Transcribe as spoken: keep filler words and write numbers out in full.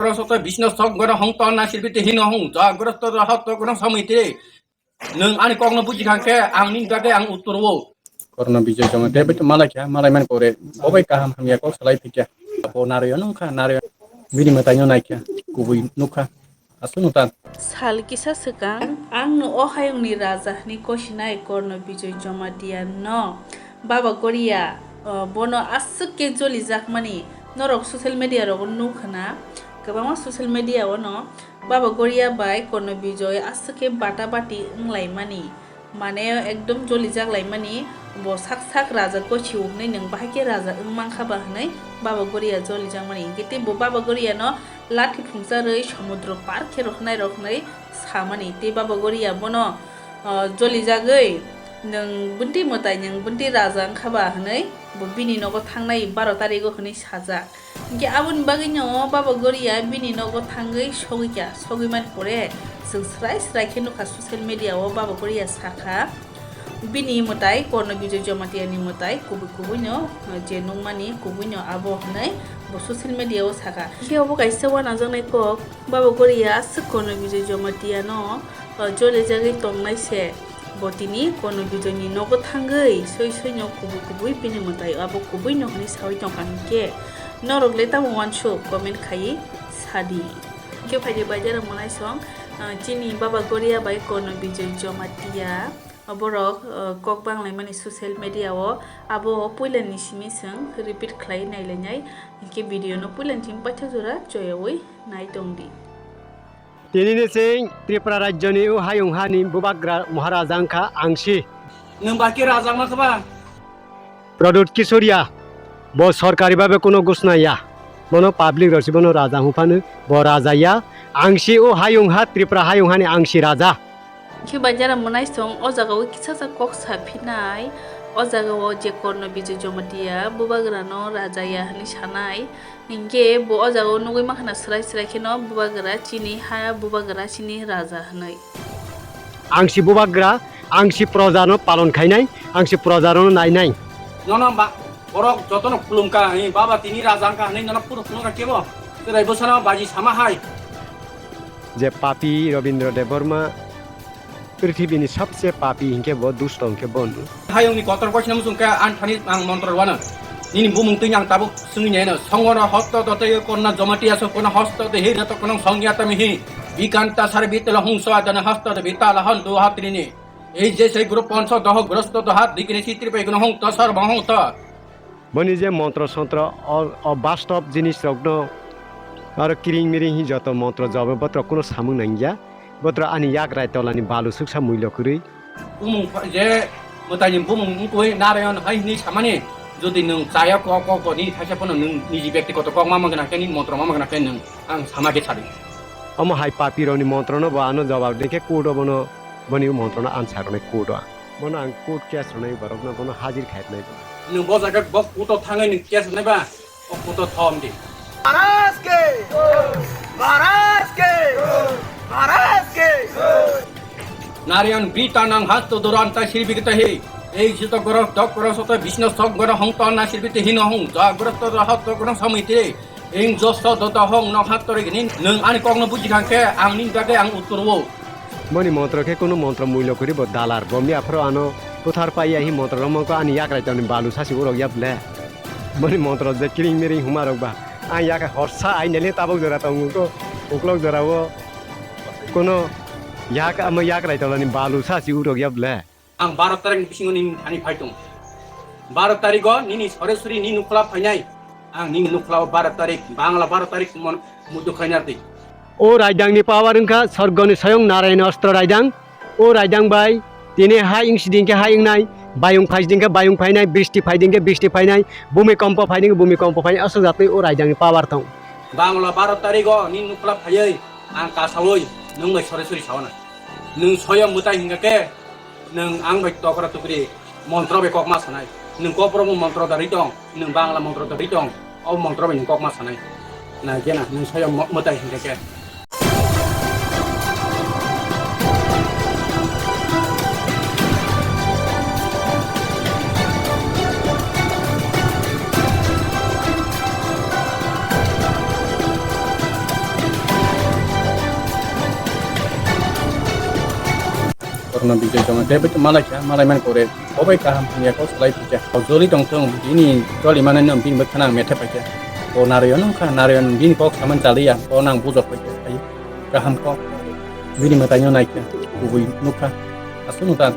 Prosoto Bisno sok goro hong ton na sirbi te hino hong ja goro to hot to goro samui te. Nung ani kok no buji khan khe ang ni dage ang uttor wo. Korno Bijoy Jamatia bai to malai kha, malai man kore. Bo bai kaham hamya kok salai phikya. Bo narayo nung kha, narayo. Bini mwtai no nai kha, kubui nuk kha. Aswk no tan. Sal kisa swkang, ang no o hayung ni raja hwnwi kosinai Korno Bijoy Jamatia no. Baba Goria, o, bono aswk khe jolijakmani norok social media rogo nukha na, kwbangma social media o no Baba Goria bai Korno Bijoy aswk khe bata bati wnglaimani, mane ekdom jolijak laimani, bo sak sak raja gosi hwnwi nwng bahai khe raja wng mankha ba hwnwi Baba Goria jolijakmani, hinkhe tei bo Baba Goria no lathi phungcharwi somudro par khe rohornai rok hwnwi samani, tei Baba Goria bono o, jolijagwi, "Nwng bwntwi mwtai, nwng bwntwi raja wngkha ba?" hwnwi bo bini nogo thangnai baro tarigo hwnwi sajak. Hinkhe aboni bagwino Baba Goria bini nogo thangwi sogwi kha, sogwi mani pore chwng srai srai khe nukha social media o Baba Goria sakha, bini mwtai Korno Bijoy Jamatia ni mwtai kubui kubui no, je nukmani kubui no abo hwnwi bo social media o sakha. Hinkhe obo kaisa uanajaknai kok, Baba Goria aswk Korno Bijoy Jamatia no o, jolijagwi tongnai se. Bo tini Korno Bijoyni nogo thangwi soi soino kubui kubui bini mwtai abo kubui no hwnwi saui tongkha hinkhe norok le tamo uansuk comment khaiwi sadi. Hinkhe phaidi baidera mwnaisong, o, chini Baba Goria bai Korno Bijoy Jamatia borok, o, kok banglaimani social media o abo puilani simi chwng repeat khlai nailainai hinkhe video no puilani simi paithak jora choyaui nai tongdi. Tinini chwng Tripura rajyoni o hayung hani bubagra Maharaja wngkha Angsi. Nwng bai khe raja wngma khe ba? Pradyut Kisoria, bo sorkari babe kuno gusna ya. Bono public rok si bono raja hwnphano, bo raja ya. Angsi o hayung ha, Tripura hayung hani Angsi raja. Khe bai jara mwnaisong o jaga o kisa sa kok sa phinai, o jaga o je Korno Bijoy Jamatia bubagra no raja ya hwnwi sanai. Hinkhe bo o jaga o nugui mankha na srai srai kheno bubagra chini ha, bubagra chini raja hwnwi. Ang si bubagra, ang si proja no palon khainai, ang si proja no nainai. Nono ba, borok jotono khulumkha, hi, baba tini raja wngkha hwnwi nono phuru phunukha kebo? Chwrai bwsano baji sama hai. Je papi Rabindra Debbarma, Prithibini sabse papi hinkhe bo, dusto hinkhe bo. Hayungni kotor kochna muchung khe ang thani ang montro rwano. Nini bumung twi ang tabuk swngwi naino. Songono hosto to tei Korno Jamatia so kono hosto de hira to kono songya tami hi. Bikanta sar bitala hungso adana hosto de bitala hon du hatrini. Ei je sei guru ponso doho grosto do hat dikini sitri pai kono hung to sar ba hung to. Boni je montro sontro, o, o bastob jinis rokno aro kiring miring hi joto montro jobe botrok kuno samung nangya. Botrok ani yak rai tolani balu suksa muilo kwrwi. Bumung pha-, je mwtaini bumung wngkui Narayan hai hwnwi samani, jodi nwng chaya kok, kok, kok, nini thaisa phano nwng niji bektigoto kok ma mangna khe, nini montro ma mangna khe nwng ang sama khe sadi. Omo hai papi rokni montrono bo ano jawab de khe court o bono, boni montrono answer rwnai court o. Bono ang court case rwnai borokno, bono hajir khairwnai bo. Nwng bo jaga bo court o thangwi nwng case rwnai ba, o court o thom di. Maharaj ke! Maharaj ke! Maharaj ke! Narayan bita nang hasto duranta sirbi kita he. Ei jito goro dok goro soto bisno sok goro hong ton na sirbi te hino hong ja goro to hot to goro samui te. Ing josto dota hong nok hat tori gini, nwng ani kokno buji kha khe ang nini bagwi ang uttor o. Boni montro khe kunu montro muilo kwrwi bo dalar, bomni aphuru ano kuthar paiya hi montro romongko ani yakrai tongni balu sasi urok ya ble. Boni montro je kiring miring huma rok ba, ang yak horsa ai neli tabuk jora tongo ko, uklok jora o kunu yak ama yakrai tongni balu sasi urok ya ble. Ang baro tarik ni bisingo nini thani phai tongo. Baro tarik o nini sore suri nini nukhla phainai. Ang nini nukhla o baro tarik, Bangla baro tarik mon mudu khaina twi. O raidang ni power wngkha sorgo ni soyong Narayan Ostro raidang. O raidang bai tini hai wngsi ding khe hai wngnai, bayung phai ding khe bayung phainai, bristi phai ding khe bristi phainai, bumi kompo phai ding khe bumi kompo phainai, aswk jatwi o raidang ni power tong. Bangla baro tarik o nini nukhla phaiwi ang kasawi nwng bai sore suri sawana. Nwng soyong mwtai hingka khe Nwng ang bai tokra tukri montro bai kok ma sanai. Nwng kok borok bo montro da ri tong, nwng Bangla montro da ri tong, o montro bai nwng kok ma sanai. Na gena nwng soyong mo-, mwtai hingka khe. Korokno bijoi tongo. Tei bai malai kha, malai man kore. Bo bai kaham hamya kok salai phikha. O joli tongthung, bini joli manai no bini bai khana ang methe paikha. O Narayan wngkha, Narayan bini kok saman chaliya, o nang bujok paikha. Ai kaham kok. Bini mwtai no naikha, kubui nukha. Aswk no ta